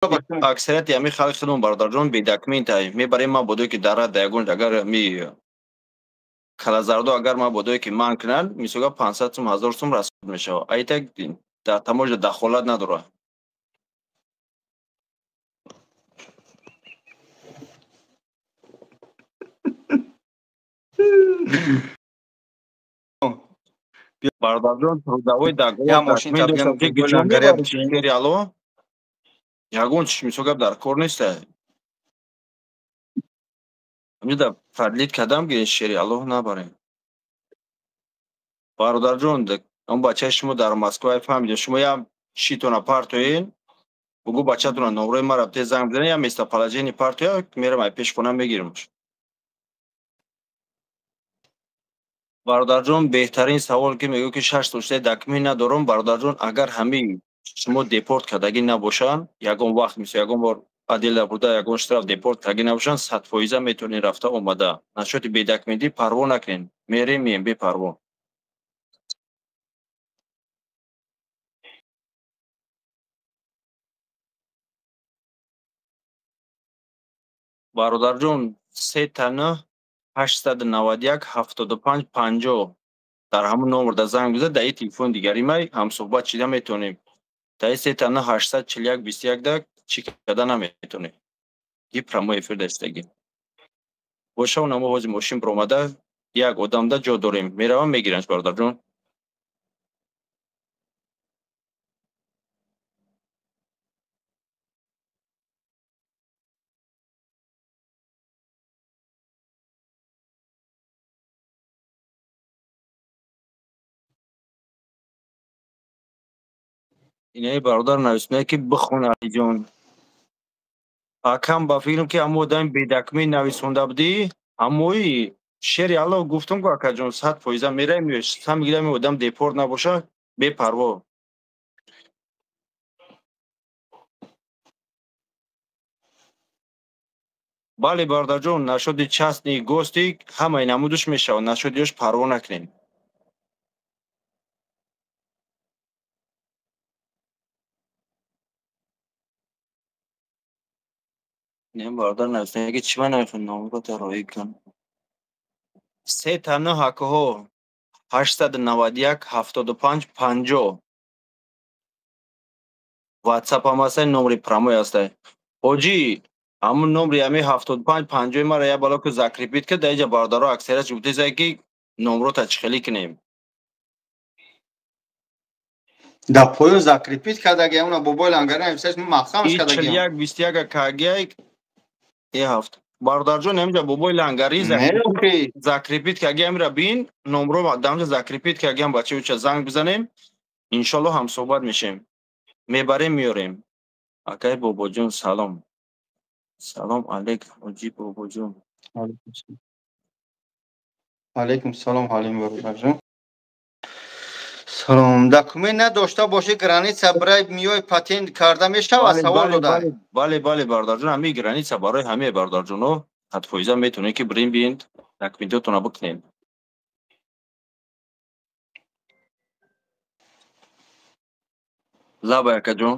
Аксарияти ҳамин халқи худмон, бародарҷон, бедокумента мебарем. Ман бодое ки дара да ягон агар ми калазардо агар ман бодое ки ман кунанд, мисолга 500 сум, 1000 сум расход мешавад. Айтак дар таможня дахолат надорад. Бародарҷон, трудовой договор алло, ягон чиш мисол гап дар кор нест. Ҳамҷода продлить кардам, гирин, шери аллоҳ, набарем. Бародарҷон, он бачаи шумо дар Москва, фаҳмидем, шумо ям шитона партоен, бугу бачатона номрои мара тез занг бизанед, ям местоположение партоя, мерам ай пеш хона мегиримш. Бародарҷон, беҳтарин савол ки мегӯ ки 6 сол шуда документ надорам. Бародарҷон, агар ҳамин шумо депорт кардагӣ набошанд, ягон вақт, мисол, ягон бор отдела бурда, ягон штраф, депорт кардагӣ набошанд, 100% метавонед рафта омада. Насчёти бедокументӣ парво накунед, мерем мием бепарво. Бародарҷон, 3 9 891 75 50, дар ҳамон номерда занг бизад, дар ин телефони дигари май ҳамсӯҳбат шида метавонем. Дар ин 3 9 841 21 да чӣ карда наметавонем. И прямой эфир дастагӣ боша. Унамо ҳозир мошин биромада, як одамда ҷо дорем, меравам мегирамш, бародарҷон. Инаи бародар нависонае ки бихон, Алиҷон акам, ба фикрам ки ҳамо одами бедокумент нависонда будӣ, ҳамои шери алло. Гуфтам ку, акаҷон, 100% мераем, мегирам, одам депорт набоша, бепарво. Бале, бародарҷон, насчёти частный, гости, ҳамаи намудаш мешавад. Насчёти ёш парво накунем. Не, бародар нависонае ки чӣ ман намехоҳам номро дароӣ кун. 3 9, ҳакҳо, 891 75 50, ватсап ҳам ҳастай, номри прямой ҳастай. Ҳоҷӣ, ҳамун номри ҳамин 75 50-и мара як бало ки закрепить кард. Дар инҷа бародаро аксарият гуфтесае ки номрота чӣ хелӣ кунем? Дар поён закрепить кардаги, уна бобои лангари нависаш, маҳкамаш кардаги. 41 21 кагиай е ҳафт. Бародарҷон, ҳаминҷа бобои лангари закрепить каги, ҳамира бин, номро дамҷа закрепить кагиам. Бача уча занг бизанем, иншолло ҳамсӯҳбат мешем, мебарем, меорем. Акай Бобоҷон, салом, салом алейк, ҳоҷӣ Бобоҷон. Алейкум салом, Ҳалим бародарҷон, салом. Документ надошта бошӣ, граница бирай миёй, патент карда мешавад? Савол дода. Бале, бародарҷон, ҳамин граница барои ҳамаи бародарҷоно 100% метавонед ки бирем, биен, документотонро бикунем. Лаба, акаҷон,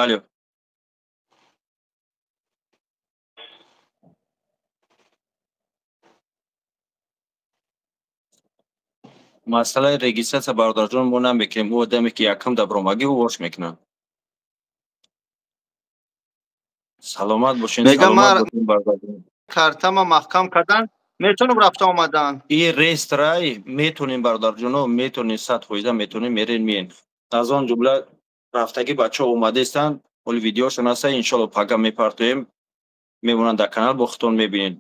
алё. Масъалаи регистрация, бародарҷон, мо намекунем. Ӯ одаме ки якам дар баромагӣ, ӯ вош мекунад. Саломат бошед. Картама маҳкам кардан, метавонам рафта омадан? И рестрай метонем, бародарҷоно, метонем, 100% метонем, мерен, миен. Аз он ҷумла рафтагӣ бачаҳо омадаистанд, ҳоли видеошон ҳаста, иншолло пага мепартоем, мемонанд дар канал, бо худтон мебинед.